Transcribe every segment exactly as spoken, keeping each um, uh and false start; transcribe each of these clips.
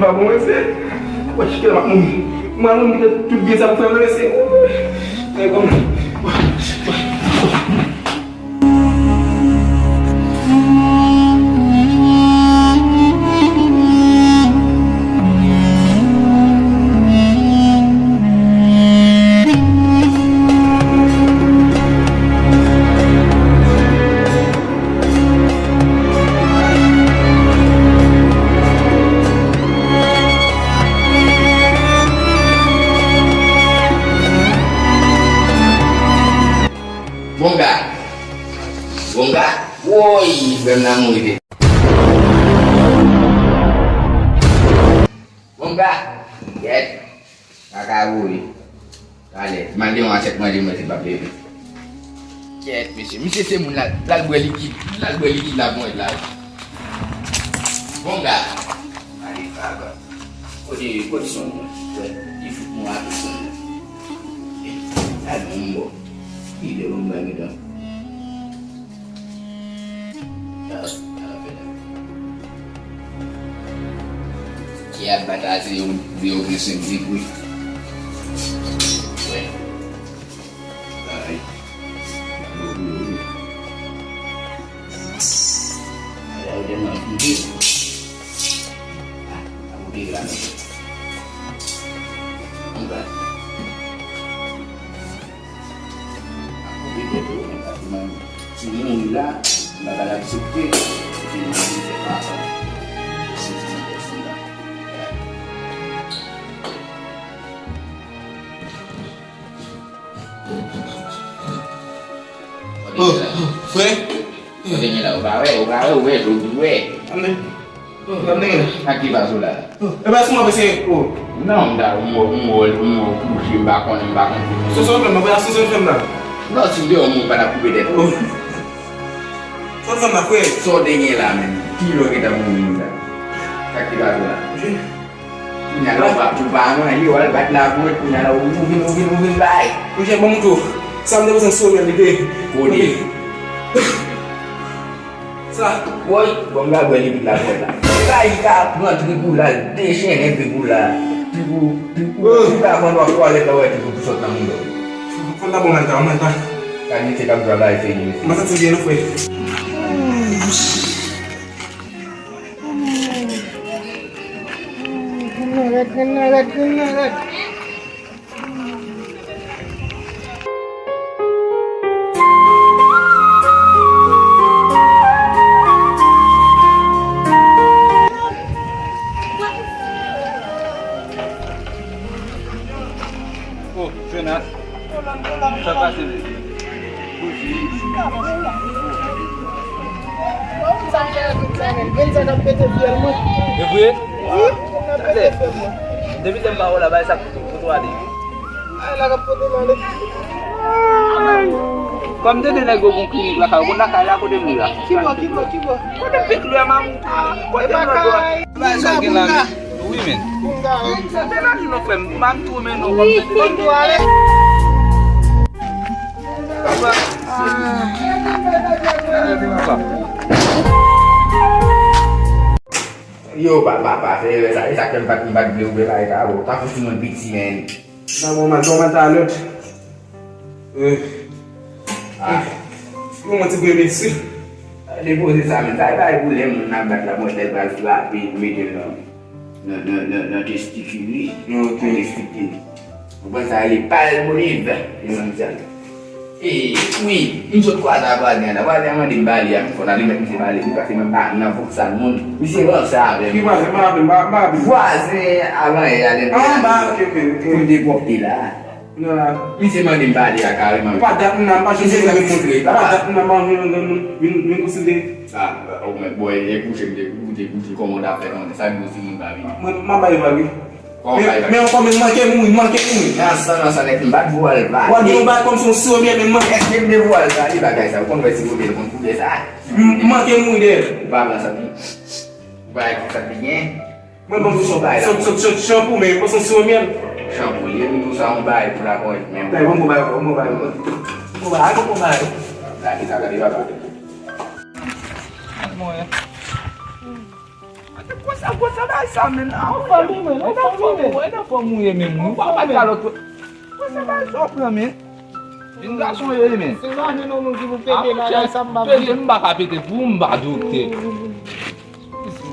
Bon, mesye, wè, chike la, m ap mouri. Mwen, mwen, tout byen sa pou fè, mesye. Ay, bon. Bonga. Bonga. Woy, frè m nan mouri. Bonga. Yèt. Kaka woy. Talè, mande yon asyèt manje mwen se p ap leve. Kèt, mesye. Misye se moun la, l al bwè likid. L al bwè likid la pou mwen la. Bonga. Ale, papa. Kote, kote son mwen? Li fout mwen ak son mwen. Al bon bò. Li de bon bò, medan. Ki ap bata se yo, yo gen senk degre. Wè. Ay. Ala yo tèlman vide. Ah, a kote la, men. Anba. Ti moun la, m pa ka aksepte, epi m di se pa sa. Se ti pèsonn la. Oh, oh, frè. Ou te gen la, ou pa wè, ou pa wè, ou wè, ou wè. Ann. Oh, sa m te gen la? Ak ki baz ou la? Oh, e pa sou mwen, mesye, oh. Non, m ta, m wè, m wè, m wè kouche, m pa konnen, m pa konnen. Sou, sou, m pa sou, sou, m la. Non, si m te wè moun, m pa t ap koupe tèt ou. Oh. Sou, sou, m la, frè. Sa w te gen la, menm? Ki lè w gentan mouri la? Ak ki baz ou la? Kounye a la, w pa, ou pa manje, w al bat lapwent, kounye a la, ou vin, ou vin, ou vin bay. Monchè, ban m tou. Sa m te bezwen sou mwen, li te. Kote? Sa. Woy, bon, m ka bwè likid lapwent la. Se pa li ka pran tripou la, dechennen tripou la. Tripou, tripou, tripou la, fò n wè twalèt la, wè tripou pou sot nan moun yo. Fò n ta bon, mwen ta, mwen ta. Kalite k ap travay, se li. Mwen santi byen, non, frè. Grenn nan rèd, grenn nan rèd, grenn nan rèd. Oh, Jonas. Sa pase, men? Sa fè tout sa, men. Grenn sa k ap pete fyèl mwen. E vre? Wi, l ap pete fyèl mwen. Depi lè m pa wè w la, bay sa pou, pou twa de. Ay, la k ap pote m ale. Kòm tande nèg yo gon klinik lakay, ou konn lakay la kote m ye a? Ki bò, ki bò, ki bò? Kote pik lwè m a, kote m nan dwat. Bay sa gen la, men. Wi, men. Sa te nan nou frè m, m a tou men nou. Wi, wi. Papa. Yo, papa, pa fè erè sa. E sa k fè m pa t, m pa t vle ouvè bagay sa, bro. Tankou si mwen piti, men. Sa bon, mal, bon, mal talè. Eh. Ah. Bon, mwen ti bwe mesi. Depoze sa, men. Sa e bay pou lè moun nan bat la, mwen tèl pral frape, mete l nan, nan, nan, nan, nan testikil li. Ok. Nan testikil. Ou konn sa rele palmolive. E sa, sa. E, wi, m sot kwaze ak vwazen an la. Vwazen an mande m pale a, m fò n ale mèt misye pale, li pase menm pa nan vòksal moun. Misye ranse avè m. Ki vwazen? M pa raple, m pa, m pa raple. Vwazen avan yè a lè m te la. Ah, ba, ok, ok, ok. Pou m te pwòpte la. Non, la. Misye mande m pale a kareman. Pa dat m nan, m pa janm vin montre. Pa dat m nan, m pa vin, vin, vin, vin konsilte. Ah, ou mèt bò, e kouche, m te, ou te kouche, kòman w ta fè konnen? Sa di w timoun pa vini. Mwen, m ap bay vag, wi. Kòman bay vag? Men ankò, men m manke mouri, m manke mouri. Nan san, nan san nèt, m pa t vwal pa. W ap di yon bagay kòmsi yon sirop, men m manke. Èske m te vwal pa? Li bagay sa, ou konn wè sirop, l konn koulè sa. M, m manke mouri dèyè. Ou pa pran sa, non. Ou pa wè ki sa te gen? Mwen, bon, sot, sot, sot, sot, chanpou, men, bon, sot sirop, men. Chanpou, li, m di w sa, yon bagay pou lakòz, men. Bay, bon, bon, bay, bon, bay, bon. Bon, bay, bon, bon, bay. Gade sa, gade papa. Mwen. Konsa, konsa bagay sa, men. An fanmi, men, an fanmi, men. Ou nan fanmi ou ye, men. Ou pa pa kalòt. Konsa bagay sa w pran, men. Vin gason yo ye, men. Se lajan nan moun ki pou pete bagay sa, m pa pete, m pa ka pete pou ou, m pa doktè.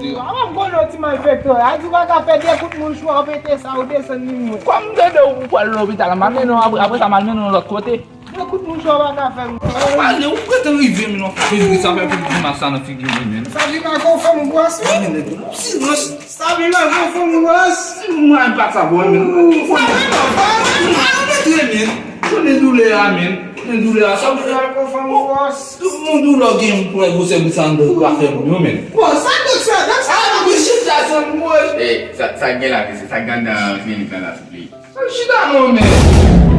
Avan m konnen w ti malfektè. A di w pa ka fè de kout mouchwa, w pete sa, ou desann li mwen. Kòm m tande w pral lopital, m al mennen w apre, apre sa m al mennen w lòt kote. De kout mouchwa pa ka fè m. Pale, ou prete rive, men, non, figi sa fè tout grimas sa nan figi li, men. Sa vin ak yon fanm gwòs, wi. Men, silans. Sa vin ak yon fanm gwòs. Si mwen pa sa, bon, men. Ou konnen, ou konnen doulè a, men. Ou konnen doulè a, sa vin ak yon fanm gwòs. Tout moun doulè gen pou gwosè bout sa anndan pou afè moun yo, men. Bon, sa dòk sa, dòk sa. Ah, non, men chita, sa, mwen. Eh, sa, sa gen la, mesye, sa gen nan klinik la, la, souple. Chita non, men.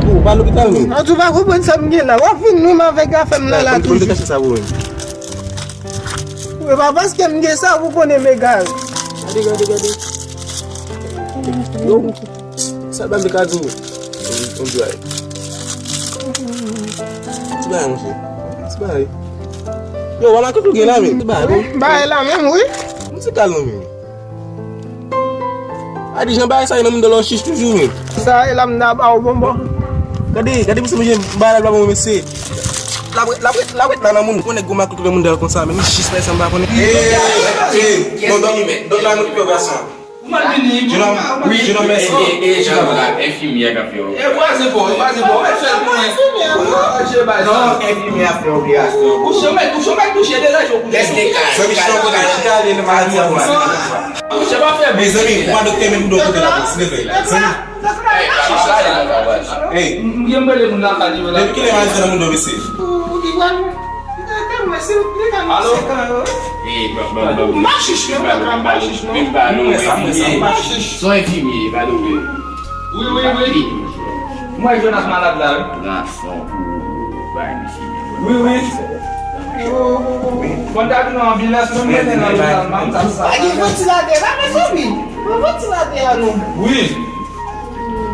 Ou pa lopital, men. An tou pa konprann sa m gen la. W ap vin menm avèk afè m nan la toujou. Konn te kache sa pou mwen. Ou pa paske m gen sa pou konnen m egal. Gade, gade, gade. Yo, sa ban m te ka di w. Yon ti bagay. Ti bagay, monchè. Ti bagay. Yo, w a makit ou gen la, men. Ti bagay, bon. Bagay la menm, wi. Yon ti kalon, men. A di jan bagay sa ye nan mouda w la w chich toujou menm. Sa ye la m ta ba w bonbon. Gade, gade misye manje bagay la, la bon mesye. L ap ret, l ap ret, l ap ret la nan moun. Konnen gwo maklouklou nan mouda l konsa, men li chich bagay sa m pa konnen. Eh, eh, eh, non, dòk, dòk la nou ki fè operasyon. Jenòm, jenòm, mèsi. E, e, e, jan la, enfimyè k ap fè w. E, vwazen pa w, e, vwazen pa w, e, fè l pou mwen. Non, enfimyè ap fè w operasyon. Kouche, w mèt kouche, w mèt kouche, degaje w kouche. Zanmi, chita yon kote, chita ale nan maladi a konsa. Mezanmi, ou pa doktè, men m dwe kote la, silvouplè. Zanmi. Ey. M gen m rele moun lakay li yo la. Depi kilè maladi nan moun nan, mesye? Alo? M pa chich non, m pa chich non. M pa chich. Son enfimye, pa doktè. Wi, wi, wi. Mwen Jonas malad la, wi. Pran son pou bay misye. Wi, wi. Bon, ta vin nan anbilans, mwen mennen nan lopital, m ap sa. Pa gen vantilatè la, mezanmi. Pran vantilatè a non. Wi.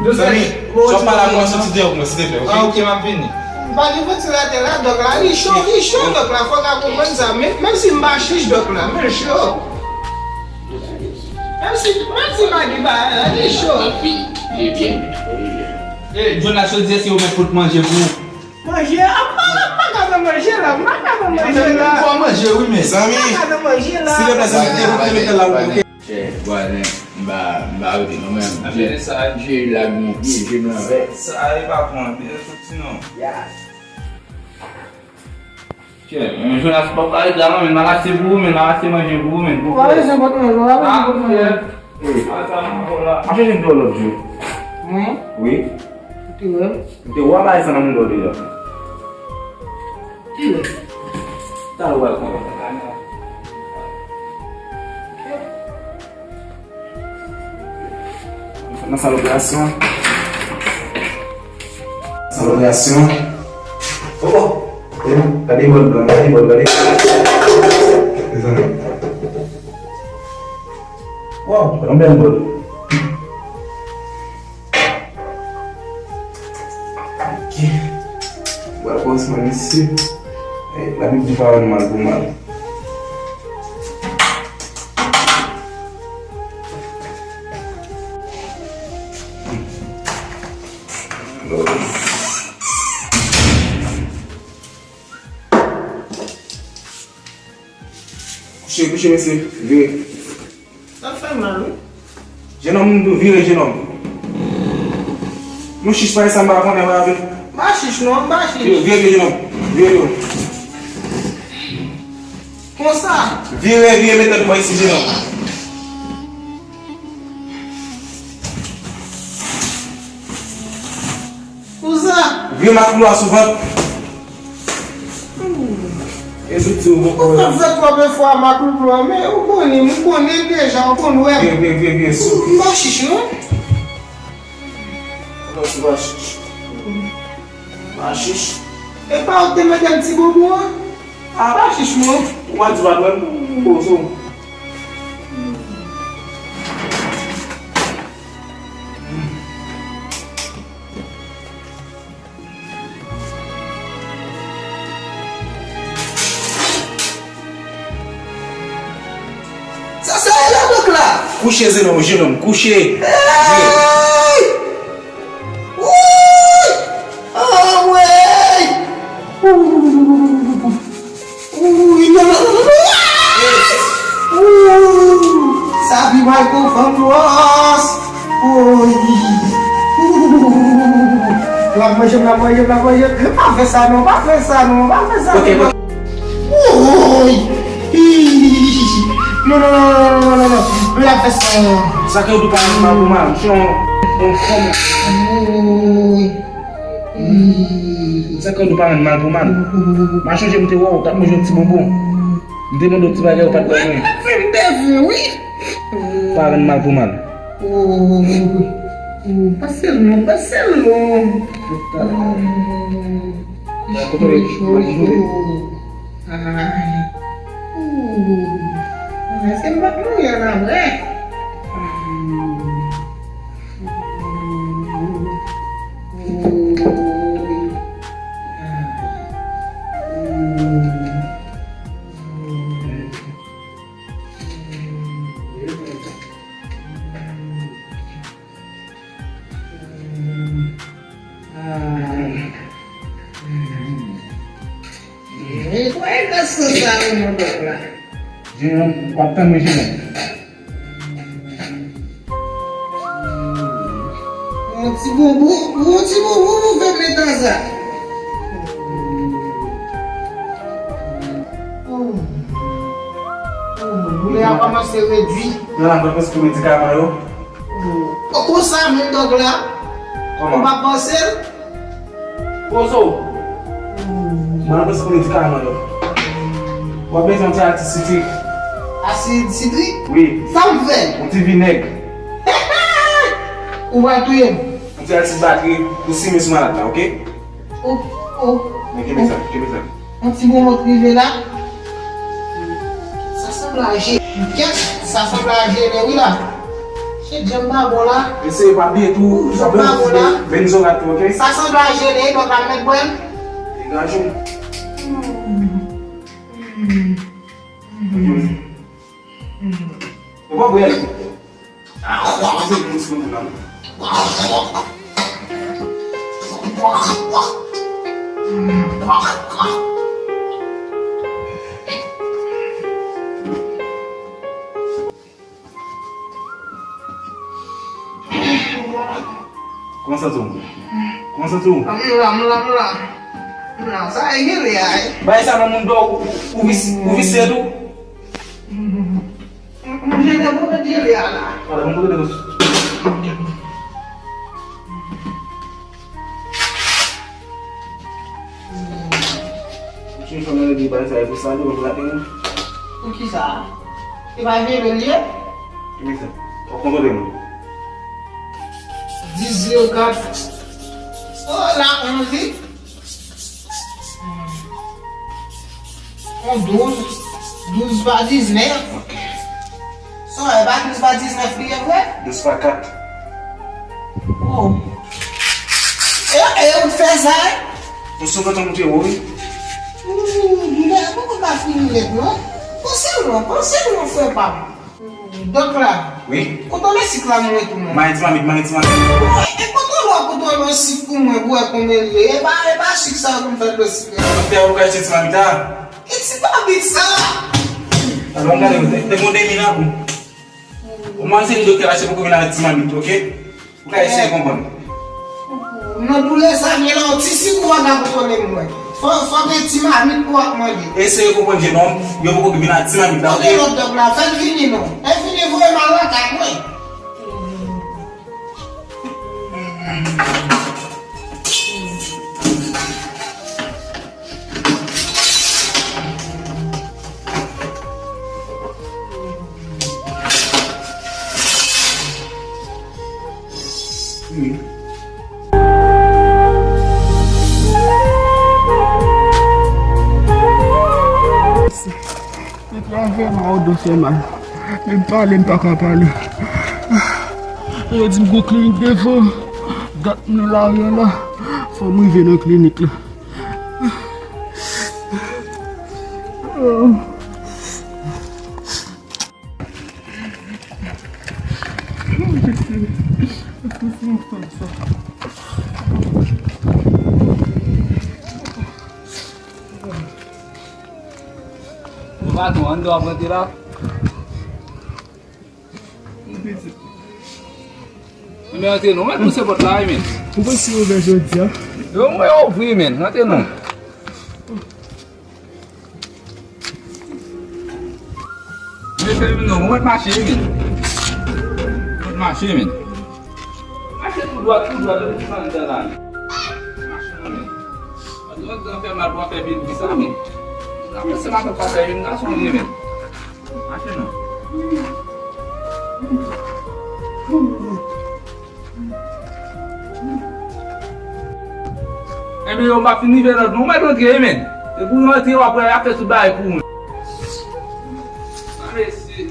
Zanmi, sa w pale a mwen, soti deyò pou mwen, silvouplè, oke? Ah, oke, m ap vini. Pa gen vantilatè la, dòk la, li cho, li cho, dòk la, fò w ka konprann sa. Men, menm si m pa chich, dòk la, men l cho. Menm si, menm si pa gen bagay la, li cho. L ap vini, li byen. Eh, Jonas, yo di se yo mèt pot manje pou ou. Manje? A, m pa, m pa ka nan manje la, m pa ka nan manje la. Fò manje, wi, men. Zanmi, m pa ka nan manje la. Silvouplè, zanmi, te mete l la, oke? Chè, vwazen, m pa, m pa rete non, men. Apre sa, je la gen pye, je m anvè. Sa, e pa pran, byen soti non. Chè, men Jonas pa pale la non, men m al achte pou ou, men m al achte manje pou ou, men. Ou pa bezwen pot manje, ou pa bezwen pot manje. Ey, al sa nan kò la. M ap chèche m te wè w lòt jou. Mwen? Wi. Ou te wè m? M te wè w bagay sa nan mouda w deja. Kilè? Talè w al pran. Nan sal operasyon. Sal operasyon. Oh, oh. Gade bòl blan, gade bòl, gade. Mezanmi. Waw, yon bèl bòl. Ok. Bòl kòmansman mesye. Eh, Labib di pawòl mal pou mal. Kouche, kouche, mesye. Vire. Sa fè mal, wi. Jenòm, vire, jenòm. Yon chich pa sa, m pa konnen, mwen avè. M pa chich, non, m pa chich. Vire, vire, jenòm. Vire, vire. Konsa. Vire, vire, mete tèt bò isi, jenòm. Kouzen. Vye maklouklou a sou vant. E sou ti ou poko. Ou konn fè twòp efò a maklouklou a, men ou konnen, m konnen deja, ou konn wè m. Vye, vye, vye, vye, sou. M pa chich, non. Non, se pa chich. Pa chich. E pa ou te mete m ti bonbon an? A, pa chich, non. Ou pa di w pa dwe m, m poze w. Sa, sa e la, dòk Kouche, jenòm, jenòm, kouche. Hey! Wouy! Anmwey! Wouy, non, non, non, non, non. Wouy! Sa pi mal ke yon fanm bwòs. Wouy! L ap manje m, l ap manje m, l ap manje m. Pa fè sa non, pa fè sa non, pa fè sa non. Ok, ok. Woy! Non, non, non, non, non, non, non. Mwen ap fè sa. Sa ke w di pa rann mal pou mal. M se yon, yon kòm. Woy! Sa ke w di pa rann mal pou mal. M a chonje m te wè w, w t ap manje yon ti bonbon. M te mande w ti bagay, ou pa t ban mwen. Mwen ap fè m devou, wi. Pa rann mal pou mal. Woy! Pase l non, pase l non. Kote w ye? Ay. Ooh. Ay, se m p ap mouri an la vre. Netwaye gaz sa, sa renmen dòk la. Jeran, w ap tann mwen, Jeran. Yon ti boubou, yon ti boubou pou fè m leta sa. Doulè a kòmanse redui. Nan la, mwen prèske medikaman yo. Ou konsa menm dòk la? Kòman? Ou pa panse l? Poze w. Mwen ap prese pou medikaman yo. W ap bezwen yon ti asid sitrik. Asid sitrik? Wi. Sa m fè? Yon ti vinèg. Ou pral touye m. Yon ti asid batri pou simen sou malad la, oke? O, o. Men kenbe sa, kenbe sa. Yon ti bonbon rive la. Sa sanble a je-, kèt, sa sanble a jele wi la. Chè djanm pa bon la. Eseye pa bliye tou, sa pa bon la. Benzorat tou, oke? Sa sanble a jele, donk la mèt bwè l. Degaje w. Ou pa bwè l. Kòman w santi w? Kòman w santi w? M la, m la, m la. M la, sa e gele a. Bay sa nan moun dò, ou, ou vis-, ou visye tou. M jete pou mwen jele a la. Ala, mwen kote de. Ou ti fanm nan di bagay sa e pou sa, li wè pou la teni. Pou ki sa? Se pa jele l ye? Ki mesaj? W ap kontwole mwen. Dis zewo kat. Oh, la onz wi. On douz, douz pa diznèf. Ok. Sa w wè, pa douz pa diznèf li ye vre? Douz pa kat. Oh. E, e ou t fè sa, e? Yon sou kontan moute wo, wi. Ooh, doulè a poko pa fini nèt, non. Panse lwen, panse lwen, frè pa m. Dòk la. Wi. Kontwole sik la mwen tou mwen. Mare ti mamit, mare ti mamit. Woy, e kontwole w ap kontwole yon sik pou mwen pou wè konbyen l ye. E pa, e pa sik sa yo pou m fè dlo sik la. Doktè, ou ka achte ti mamit la? E ti mamit sa? Alò, m gade, te, te gon demi nan kou. Ou mande doktè la, se poko vin avèk ti mamit, oke? Ou ka eseye konprann. Nan doulè sa gen la, yon ti sik ou pa ka kontwole mwen. Fò, fò gen ti mamit pou w ap mande. Eseye konprann, jenòm, yo poko vin ak ti mamit la, oke? Kote lòt dòk la? Fè l vini non. Lè l vini, voye m al lakay mwen. Li pa fè mal, do fè mal. Li pale, m pa ka pale. Yo di m gon klinik devan. Dat m nan lari a la. Fò m rive nan klinik la. Oh. Patwon, anndan w ap rantre la? Ebyen, rantre non, mwen pouse pòt la, wi, men. Ou pa si ouvè jodi a? Yo, mwen ouvri, men, rantre non. Mwen fè vin non, mwen mache, men. Mwen mache, men. Mache tou dwat, tou dwat, depi ti maten la, men. Mache non, men. Yon gran fè mal pou fè vin di sa, men. Apre se maten pa fè vin gason li, men. Mache non. Ebyen, yo, m pa fin rive lòt non, mwen rantre, men. E pou nou rantre, w ap wè, y ap fè tout bagay pou ou. Sa mesye.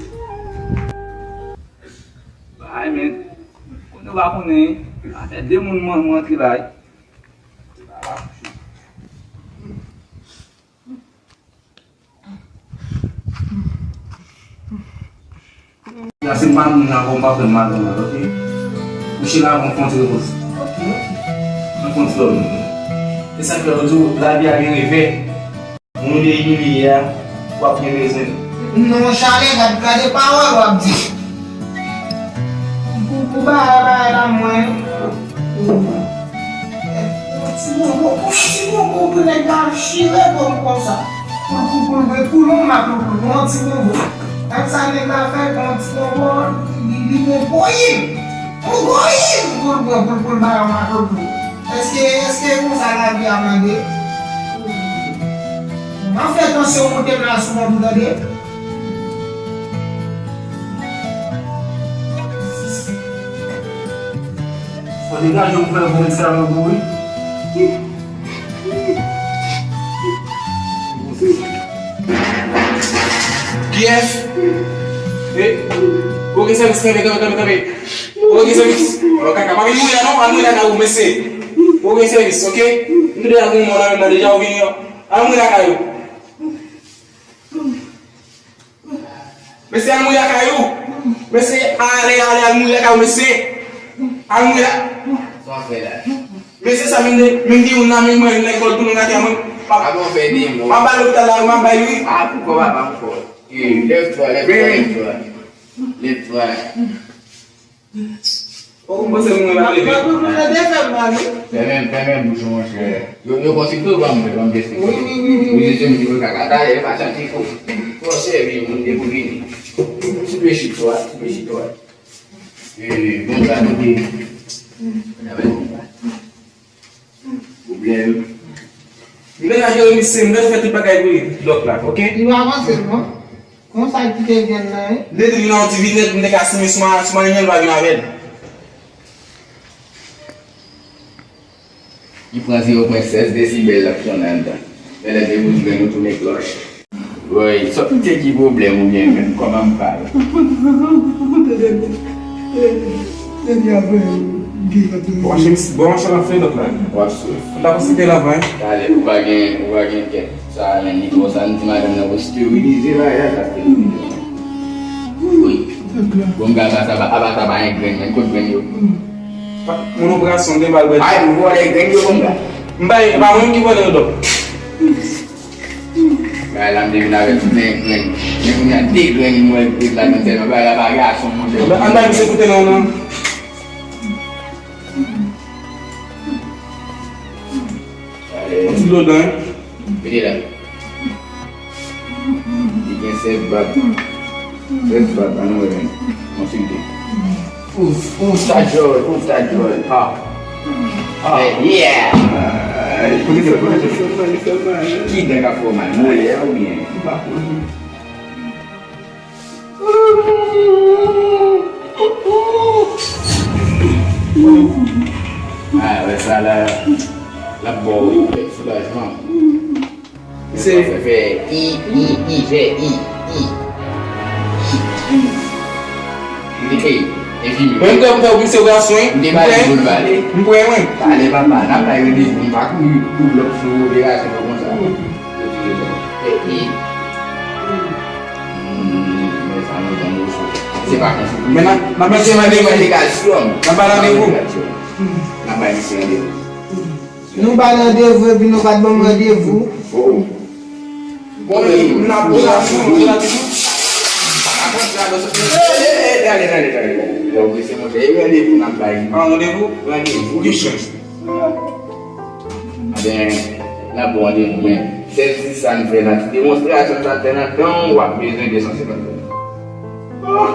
Bay, men. Konnen w pa konnen, afè de moun mwen, mwen rantre la, wi. La, se pa moun la, bon, pa pran mal pou mal, oke? Kouche la, bon, fon ti repoze. Oke. Mwen fon ti dòmi. E sa k fè yo di w, lavi a gen revè. Moun ou te imilye a, w ap gen bezwen. Non, Chale, gad, gade pawòl w ap di. Pou, pou bagay, bagay la, mwen. Yon ti bonbon, pou yon ti bonbon, pou nèg la chire kò m konsa. Pou, pou, pou, pou, pou non, m ap pou, pou yon ti bonbon. Gad sa nèg la fè, pou yon ti bonbon, li, li, li bon pou li. Pou, pou li, pou l pran, pou l, pou l ba yon mato dlo. Èske, èske konsa lavi a mande? M ap fè tansyon monte m la sou mwen pou tande. Fò degaje w pou fè yon bon medikaman pou wi. Kiyès? E, ou gen sèvis, kanpe, kanpe, kanpe, kanpe. Ou gen sèvis. Ou kaka, pa vin mouri la non, al mouri lakay ou, mesye. Ou gen sèvis, oke? M te deja gen yon mò nan men mwen deja, ou vini an. Al mouri lakay ou. Mesye, al mouri lakay ou. Mesye, ale, ale, al mouri lakay ou, mesye. Al mouri la. Sa w ap fè la? Mesye, sa menm de, menm gen youn nan men mwen, nèg vòl tounen atè mwen. Pa bon fè de mo. M ap ba lopital la, m ap bay wi. A, pou kò, papa, pou kò. Lève-toi, lève-toi, lève-toi. Lève-toi. Ou panse mwen pa leve? Fèmen, fèmen bouch ou, monchè. Yo, yo konsilte w, ban m, ban m eksplike. Wi, wi, wi, wi. Wi, se yon ti kaka. Talè, pa santi fò. Fò sèvi moun de pou vini. Ti pe chito a, ti pe chito a. E, bon, sa nou te. Pwoblèm. M deja jere misye, m deja fè tout bagay pou li, dòk la, oke? Li pa avanse non. Konsa l kite vyann nan, wi. M te di l nan yon ti vinèt, m te ka simen sou ma-, sou manyen l, pa vin avè l. Li pran zewo pwen sèz desibèl l ap sonnen anndan. Men lè depoze grenn ou tounen klòch. Woy, sòt te ki pwoblèm ou gen menm kòman m pale. Bon, chemiz, bon, machin ap fè dòk la. W ap sou. M ta konsilte l avan, hein. Talè, ou pa gen, ou pa gen kèk. Sa, men, li konsa, m di madanm nan pou sterilize bagay la, sa sterilize. Wi. Bon, gad, sa, sa, aba, sa, pa gen grenn, men, kot grenn yo? Moun operasyon, m te ba l bwè. Ay, m vòlè grenn yo, bon, gad. M bay, e pa mwen ki vòlè yo, dòk. Bagay la, m te vin avè tout nen grenn. Men kounye a, de grenn m wè l pete ladan tèlman bagay la pa gason, monchè. Ann bay misye koute non, non. Yon ti dlo dan, wi. Mete la. Li gen sèz bab. Sèz bab, ann wè, men. Konsilte. Ouf, ouf, sa djòl, ouf, sa djòl. Ah. Ah. Yeah. Kote, kote, kote. Ki dan k ap fè w mal? Molè a oubyen? M pa konn. Ah, wè sa la, l ap ba w soulajman. Se fè, fè, i, i, i, fè, i, i. Li te peye. Enfimyè. Mwen, m kwè, m kwè, misye operasyon, wi. M te pale pou l pale. M kwè, mwen. Pale, papa. N ap bay randevou. M pa kouri pou blòk sou operasyon yo konsa. Yo di rezon. Fè, i. Hmm, men sa, nou ban nou fo. Se pa konsa. Men n ap, n ap mete randevou. N ap bay randevou. N ap bay misye randevou. Nou ba l randevou epi nou pa t ban m randevou. Oh. Bon, men, m ap, m ap, m ap, eh, eh, eh, tande, tande, tande, tande. Lè w prese, monchè, e randevou n ap bay. An randevou? Randevou. Ki chans? Ebyen, n ap ba w randevou, men sèl si sa n fè nan ti demonstrasyon sa n fè nan tan w, w ap bezwen de san senkant dola. Oh!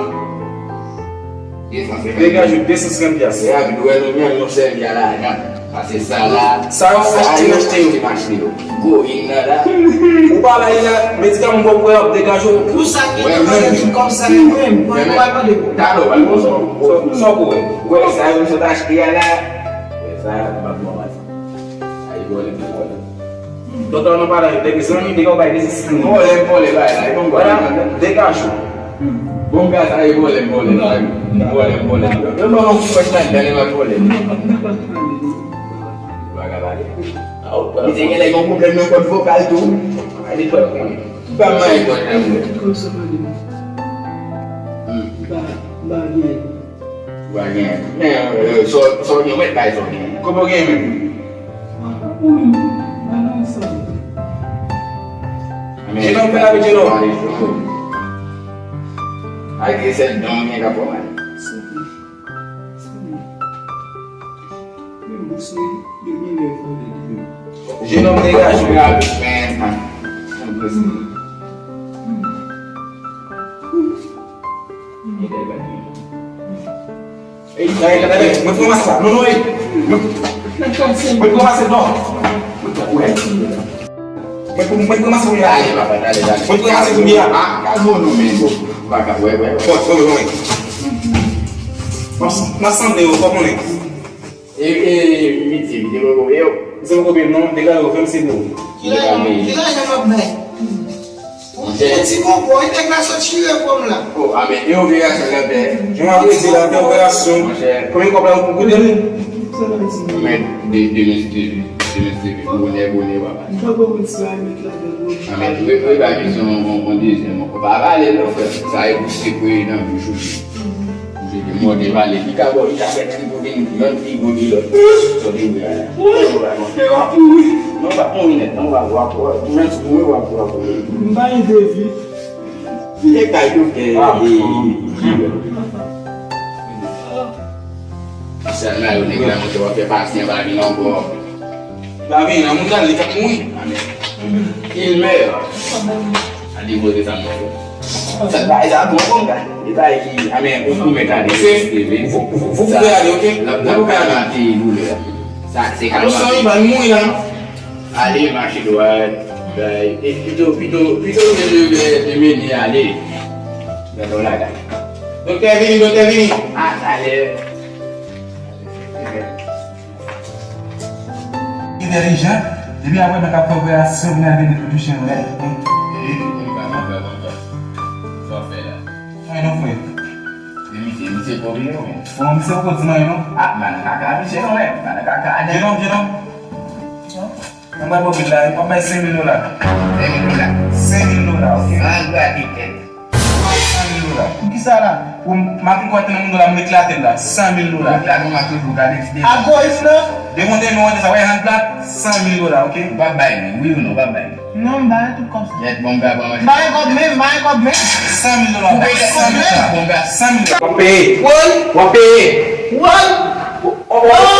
De san senkant. Degaje de san senkant pyas. Rapid, wè nou menm nou sèvi a lajan. Pase sa la. Sa yo achte, n achte yo. M achte yo. Koyin nan la. Ou pa bay la, medikaman pou wè ap degaje w. Pou sa ki nan ki kòm sa yo menm, mwen pa mande pou. Talè w al konsa. Sa w pou wè. Wè sa yo sot achte a la. Wè sa, m ap ba w sa. Ay, vòlè, vòlè. Doktè, nou pa la, depi zanmi, depi w bay de san senkant. Vòlè, vòlè, bay la, e bon, vòlè. Degaje w. Bon, gaz, ay, vòlè, vòlè, vòlè, vòlè. Yo ban yon fwèch nan dènye lòt vòlè. Li te gen lè yon pwoblèm nan kòd vokal tou. Ay, li fè konnen. Ban mwen yon pwoblèm. Ba, ba, byen. Ou pa gen. Men, euh, sa w, sa w gen, ou mèt bay sa w gen. Kòman w gen menm? Ou menm, ba nan sa. Jenòm, fè lavi, jenòm. Ay, gen sèl don gen k ap fè w mal. Jenòm, degaje w. Ey, gade, gade, gade. Mwen pran mas la. Non, non, ey. Mwen, mwen pran mas la, non. Mwen pran, wè. Mwen pran, mwen pran mas la kounye a. Ale, papa, ale, ale. Mwen pran mas la kounye a. Ah, kalme w non, men. Baka, wè, wè, wè. Bon, bon, bon, bon. N ap, n ap sanble yo, fò konnen. E, e, midi, midi, mwen poko peye w. Mwen poko peye w non, degaje w, fè m sede w. Ki lajan, ki lajan m ap bay? Ou ti koko, e nèg la sot chire pòm la. Oh, a men, e operasyon l ap fè. Jan m ap redi l ap fè operasyon. Monchè. Konbyen kòb la ou koute l? Men, de, demen, de, demen, de, bonè, bonè, papa. A men, re, re, ba misyon, on, on, on dezyèm, on, pa pale non, frè. Sa e pou sekwe nan bouch ou. Mwen te pale, li ka ba w, li ka fè tripo vin yon pi gwo ke lòt. Sa w te vle a la. Wi, e w ap mouri. Non, w ap mouri nèt, non, w ap, w ap, w ap, menm si w mouri, w ap, w ap mouri. M pa gen devi. Li te kay doktè, e, e, sa la, yo nèg la, monchè, w ap fè pasyan pa vin ankò. Pa vin, nan moun la, li t ap mouri. Il meurt. A depoze sa, monchè. Sa bay sa bon, bon, gade. Li bay ki, a men, ou, ou mèt ale. Vou, vou, vou pouvez aller, ok? L ap, l ap kalmate doulè a. Sa, se kalmate. Attention, li pral mouri la. Ale, mache dwat. Bay, e pito, pito, pito de, de, de, de mennen ale. Gade w la, gade. Doktè vini, doktè vini. A, talè. Entèlijan, depi apre mwen k ap fè operasyon, mwen ap vin pou touche mwen. Sa w fè la? Mwen non, frè. Misye, misye pwoblèm, wi. Bon, misye poko di mwen non. Ah, bann kaka, misye non, men. Bann kaka, jenòm, jenòm. Mwen bay pwoblèm la, wi. Mwen bay senk mil dola. Senk mil dola. Senk mil dola, ok? San grate tèt. San mil dola. Poukisa la? Pou m, m ap vin kwè nan moun la, m eklate l la. San mil dola. Eklate, m ap toujou gade ti devan. Agoyis lan. Devan de nou, sa, wè, hand plat, san mil dola, ok? Ou p ap bay, non. Wi ou non, ou p ap bay. Non, m bay tout kòb sa. Yèt, bon, m bay, bon, m bay. M bay kòb menm, m bay kòb menm. San mil dola, ou bay san mil dola. Bon, m bay san mil dola. W ap peye. Woy! W ap peye. Woy! Oh, oh, oh,